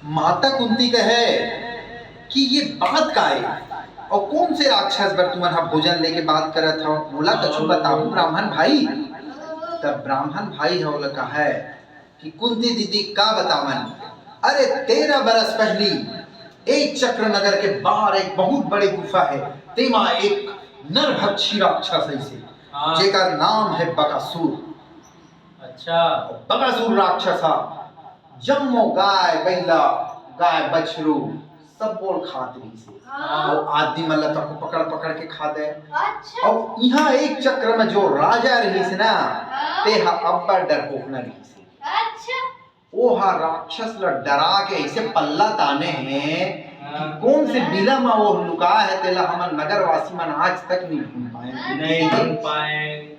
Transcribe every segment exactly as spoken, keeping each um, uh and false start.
माता कुंती कहे कि ये बात का हे, अउ कोन से राक्षस बर तुमन ह भोजन लेके बात करत हव, मोला कछु बताहू ब्राह्मण भाई। तब ब्राह्मण भाई ह ओला कहे कि कुंती दीदी का बतावन, अरे तेरह बरस पहिली एक चक्र नगर के बाहर एक बहुत बड़े गुफा हे, तेमा एक नरभक्षी राक्षस अइसे, हाँ। जेकर नाम हे बकासुर। अच्छा। बकासुर राक्षस ह जम्मो गाय, बइला, गाय, बछरू, सब्बो ल खात रहिस हे। हाँ। अउ आदमी मन ल तको पकड़, पकड़ के खा दे। अच्छा। अउ इहाँ एक चक्र में जो राजा रहिस ना, हाँ। तेहा अब्बड़ डरपोकना रहिस हे। अच्छा। ओ ह राक्षस ल डरा के अइसे पल्ला ताने हे कि हाँ। कोन से बिला म ओ लुका हे, तेला हमन नगरवासी मन आज तक नइ ढूंढ पाए। नहीं ढूंढ पाए।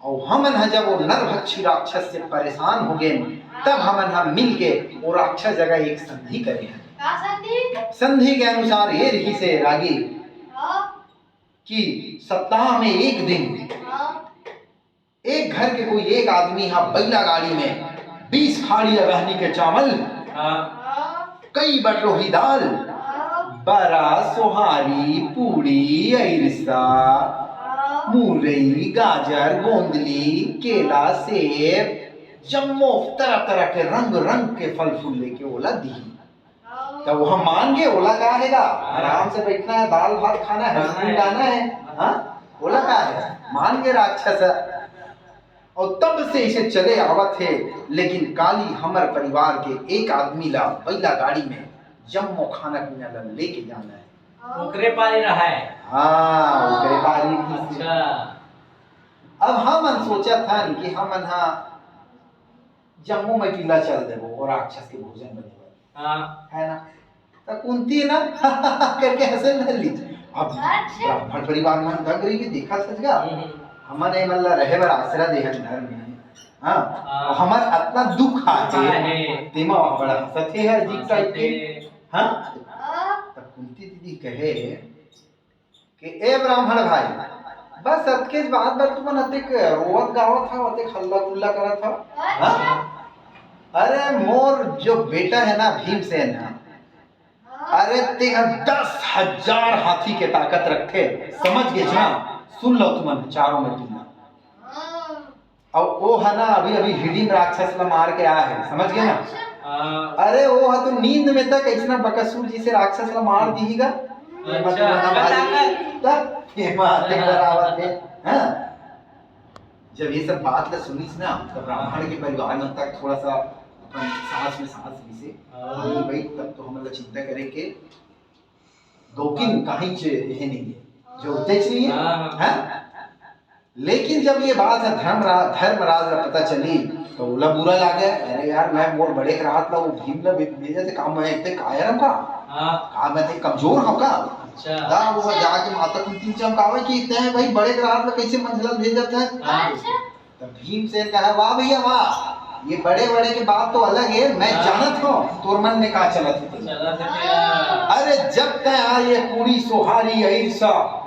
अउ हमन ह जब ओ नरभक्षी राक्षस से परेशान हो गेन, तब हमन ह मिल के ओ राक्षस जगह एक संधि करे हन। का संधि? संधि के अनुसार ये रहिस हे रागी हाँ। कि सप्ताह में एक दिन हाँ। एक घर के कोई एक आदमी ह बइला गाड़ी में बीस खाड़ी अगहनी के चावल, हाँ। कई बटलोही दाल, बरा, सोहारी, पूड़ी, अइरसा, मुरई, गाजर, गोंदली, केला, सेब, जम्मो तरह-तरह के रंग-रंग के फल-फूल लेके ओला दिही। त ओह मान गे, ओला का हे गा? आराम से बइठना हे, दाल भात खाना हे, खाना स्कूल हे। जाना हे। हाँ? ओला का हे? मान गे राक्षस ह। अउ तब से अइसे चले आवत हे, लेकिन काली हमर परिवार के एक आदमी ला बइला गाड़ी में जम्मो खाना पीना ला लेके जाना हे। ओकरे पारी रहा हे। हाँ, ओकरे पारी रहिस हे। अच्छा। अब हमन सोचत हन कि हमन ह जम्मो में पीला चल देबो, ओ राक्षस के भोजन बने बर। हाँ। हे ना? त कुंती ना करके हंसे लगलिस। अब अच्छा। ब्राह्मण परिवार मन दंग रहिगे, देखत हस गा। हम्म। हमन एमन ला रहे बर आसरा देहन घर में। हाँ? हाँ। अउ हमर अतना दुख आथे, दुख आथे। तेमा वह बड़ा हंसत हे, अजीब हंसत type के। हे। हाँ? हाँ। त कुंती दीदी कहे कि ए ब्राह्मण भाई, बस अतकेच बात बर तुमन अतेक रोवत गावत हव, अतेक हल्ला गुल्ला करत हव? हाँ? अरे मोर जो बेटा हे ना भीमसेन ह, अरे तेह दस हजार हाथी के ताकत रखथे, समझ गेच ना? सुन लव तुमन चारों में तुमन। अउ ओ ह ना अभी-अभी हिडिम राक्षस ल मार के आय हे, समझ गे ना? हाँ। अरे ओ ह तो नींद में तक अइसना बकासुर जइसे राक्षस ल मार दिही गा। अच्छा, मतलब, का भाई, ताकत? तब एमा अतेक हाँ। डरावत हे, हाँ? जब ये सब बात ल सुनिस ना, त ब्राह्मण के परिवार मन तक थोड़ा सा अपन सांस में सांस लीस हे। हाँ। नहीं भाई, तब तो हमन ल चिंता करे के दो किन काहींच एहे नइ हे, जरूरतेच नइ हे। हाँ, हाँ। हैं? लेकिन जब ये बात ह धर्मरा-, धर्मराज ला पता चली, त ओला बुरा लागे, "अरे यार, मैं मोर बड़े के राहत ला वो भीम ला भे-, भेजे थे, का मैं इतने कायर हंव का? हाँ। का मैं इतने कमजोर हंव का?" अच्छा। त वो जाके माता कुंती ल चमकावे कि "तैं भाई बड़े के राहत ला कइसे मंझला ल भेजत हस?" हाँ। अच्छा। त भीमसेन कहे, "वाह भैया वाह, ये बड़े-बड़े के बात तो अलग हे, मैं हाँ। जानत हंव तोर मन में का चलत हे।" चलत हे क्या? अरे जब तैं हा ये पूड़ी, सोहारी, अइरसा,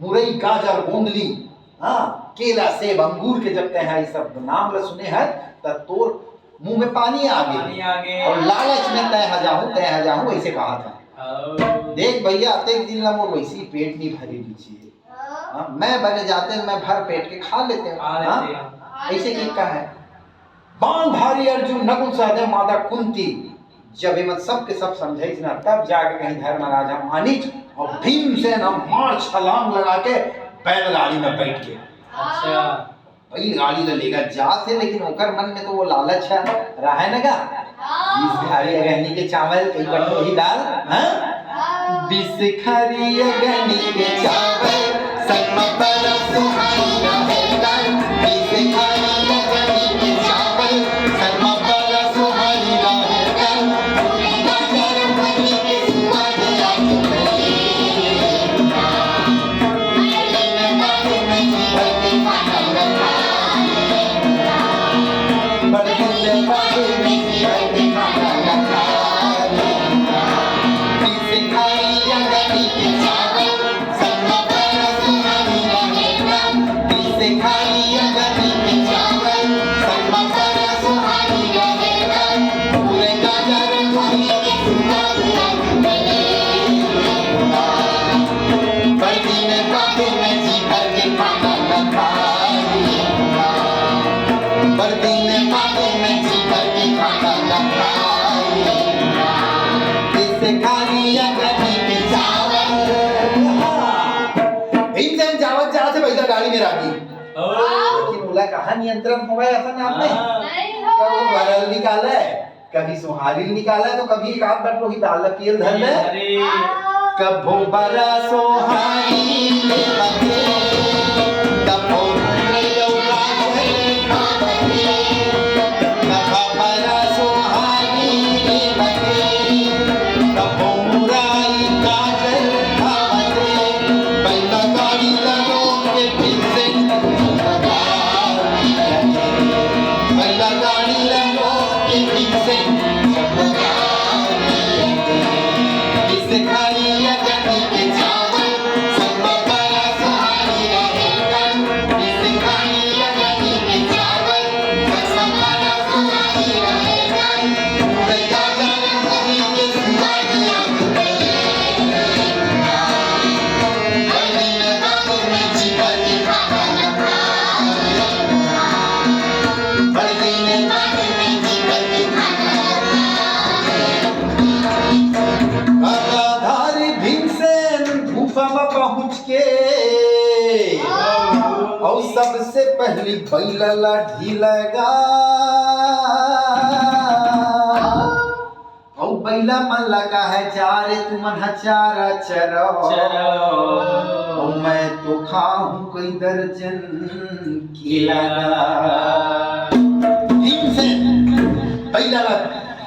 मुरई, गाजर, गोंदली, हाँ, केला, सेब, अंगूर के जब तैं हा ये सब नाम ल सुने हस, त तोर मुंह में पानी आ गे। पानी आ गे। अउ लालच में तैं हा जाहूं, तैं हा जाहूं, अइसे कहत हे। ओ। देख भैया, अतेक दिन ला मोर वइसे ही पेट नइ भरे रहिस हे। हाँ, मैं बने जातेंव, मैं भर पेट के खा लेतेंव। खा लेतेंव। हाँ? अइसे कि कहे, बाणधारी अर्जुन, नकुल सहदेव, माता कुंती, जब एमन सब के सब समझाइस ना, तब जाके कहीं धर्मराज ह मानिस अउ भीमसेन ह मार छलांग लगा के बैलगाड़ी में बइठ गे। अच्छा। बैलगाड़ी ल लेगा जात हे, लेकिन ओकर मन में तो वो लालच ह, रहे न गा। हाँ। बीस खारी अगहनी के चावल, कई बटोही दाल, हाँ? हाँ। बीस खारी अगहनी के चावल, संग म बड़ा सुहाई रहे दाल। बीस खारी अगहनी के चावल, संग म बड़ा सुहाई रहे दाल। पूरी बाजार भरी के सुहाई आज भरी। कहाँ नियंत्रण होवय, ऐसा नाम नहीं। हाँ। नहीं हो। कभी भरल निकाले, कभी सोहारी निकाले, तो कभी एक आध बटलोही दाल ला पियल धर ले। अरे। कभो बरा सोहारी ले बथे, कभो मुरई अउ गाजर खावथे, कभो बरा सोहारी ले बथे, कभो मुरई गाजर खावथे, बैला गाड़ी लगो के भीमसेन चमत्कार किया थे। बैला गाड़ी लगो के भीमसेन चमत्कार किया थे। इसे खाई या कटी के चावल, सब बड़ा सहारी रहे तन। इसे खाई या कटी के चावल, सब बड़ा सहारी रहे तन। गंगाधारी भीमसेन गुफा म पहुंच के अउ सबसे पहली बैला ला ढीलगा। अउ बैला मन ला कहे, "जा रे तुमन ह चारा चरो, चरो। अउ मैं तो खाहूं कई दर्जन केला।" भीमसेन बैला ला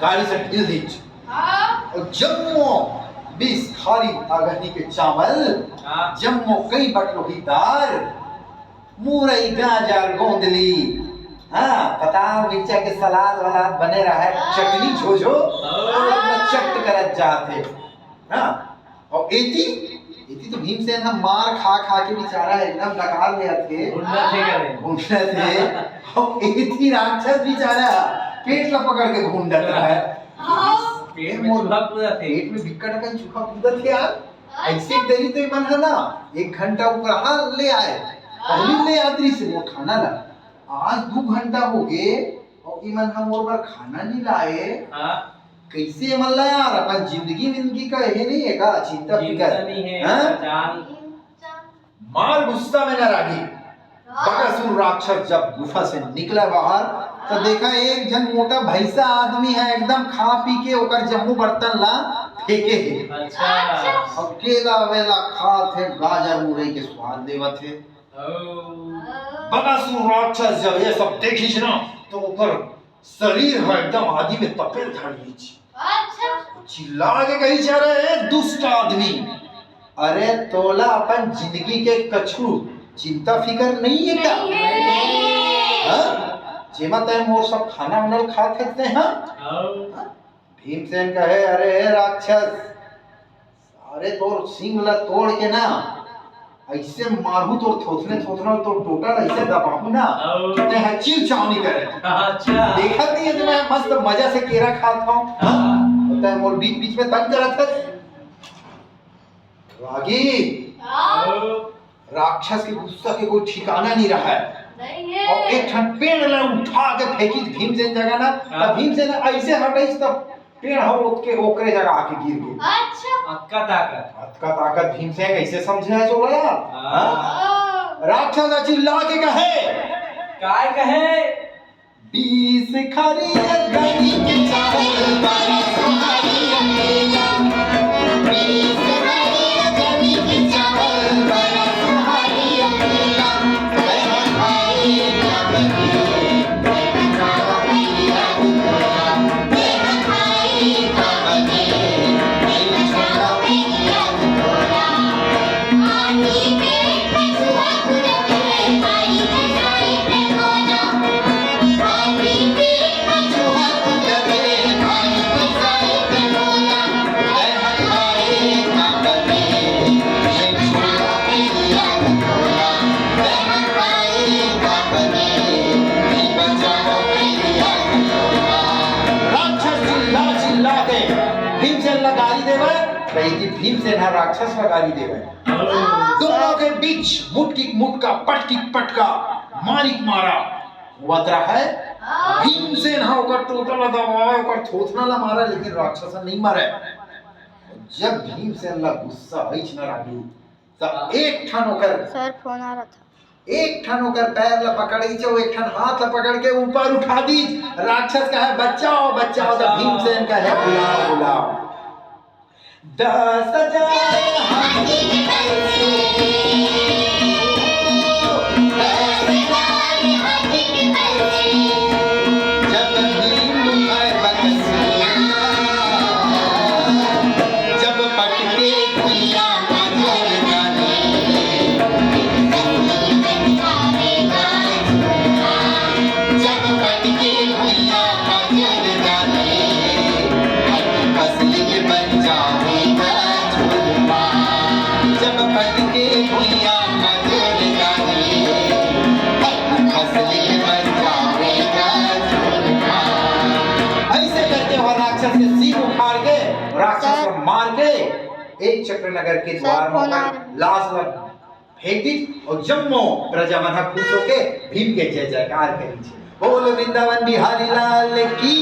गाड़ी से ढील दीच। हाँ। अउ जम्मो बीस थारी अगहनी के चावल, हाँ। जम्मो कई बटलोही दार, मुरई, गाजर, गोंदली, हाँ, पताल, मिर्चा के सलाद वलाद बने रहय, हाँ। चटनी झोझो, हाँ। सब में चट करत जात हे। हाँ, अउ एती, एती तो भीमसेन ह मार खा खा के बेचारा एकदम डकार ले आथे। घुंडत हे करे। घुंडत हे। अउ एती राक्षस बेचारा पेट ला पकड़ के घुंडत रहय। हाँ। पेट में मोर चूहा कूदत हे। पेट में बिक्कट अकन चूहा कूदत हे यार। अइसे दरी तो इमन ह ना, एक घंटा ऊपर हाल ले आए, हाँ। पहली ले आत रहिस हे मोर खाना ला। आज दू घंटा हो गे, अउ इमन ह मोर बर खाना नइ लाए। हाँ। कइसे इमन ला यार, अपन जिंदगी विंदगी का हे नइ हे का, चिंता चिंता फिकर? नइ हे, हाँ? जान। मार गुस्सा में ना रागी। बकासुर राक्षस जब गुफा से निकला बाहर, तो देखा एक झन मोटा भैंसा आदमी हे, एकदम खा पी के ओकर जम्मो बर्तन ला फेंके हे। अच्छा। अउ केला वेला खात हे, गाजर मुरई के स्वाद लेवत हे। ओ। बकासुर राक्षस जब ये सब देखिस ना, तो ओकर शरीर ह एकदम आगी में तपेल धर लीच। अच्छा। चिल्ला के कहिस, "अरे ए दुष्ट आदमी, अरे तोला अपन जिंदगी के कछु चिंता फिकर नइ हे का? नइ हे।" हाँ? जेमा तैं मोर सब खाना वाना खात हस तैं, हाँ? हाँ। हाँ? भीमसेन कहे, "अरे ए राक्षस, अरे तोर सींग ला तोड़ के ना, अइसे मारहूं तोर थोथने थोथना, तोर टोटा ला अइसे दबाहूं ना, अउ तैं ह चिल चाव नइ करे।" अच्छा। देखत नइ हे, मैं मस्त मजा से केरा खात हंव। हाँ। अउ तैं मोर बीच बीच में तंग करत हस। रागी। हाँ। अउ राक्षस के गुस्सा के कोई ठिकाना नइ रहय। नइ हे। अउ एक ठन पेड़ ला उठा के फेंकिस भीमसेन जगह ना, हाँ। तब भीमसेन अइसे हटाइस, तब पेड़ ह ओतके ओकरे जगह आके गिर गे। अच्छा। अतका ताकत। अतका ताकत भीमसेन कइसे समझे हे सोला यार? हाँ। हाँ? राक्षस ह चिल्ला के कहे। काय कहे? बीस खरिया गनी के चावल बड़ा सुहारी अकेला। बीस खरिया गनी के चावल बड़ा सुहारी अकेला। राक्षस चिल्ला चिल्ला के भीमसेन ला गारी देवय, कहिके भीमसेन ह राक्षस ला गारी देवय। दोनों के बीच मुटकी मुटका, पटकी पटका, मारिक मारा होवत रहय। भीमसेन ह ओकर टोटा ला दबावय, ओकर थोथना ला मारय, लेकिन राक्षस ह नइ मरय। जब भीमसेन ला गुस्सा अइच न रागी, तब एक ठन ओकर सर, फोन आ रहा था। एक ठन ओकर पैर ला पकड़िस अउ एक ठन हाथ ला पकड़ के ऊपर उठा दिस। राक्षस कहे, "बचाओ, बचाओ।" त भीमसेन कहे, "बुलाओ, बुलाओ।" दस हजार हाथी के बल से, दस हजार हाथी के बल से, जब भीम है बकसूरा, जब पटके भुइयां मजर जाने, जब पटके भुइयां मजर जाने, असली बन जावेगा झूलवा। जब पटके भुइयां मजर जाने, असली बन जावेगा झूलवा। ऐसे करके वो राक्षस के सींग उखाड़ के, राक्षस को मार के एक चक्रनगर के द्वार में लाश ला फेंक दिस अउ जम्मो प्रजा मन ह खुश होके भीम के जय जयकार करिस। बोल वृंदावन बिहारी लाल की।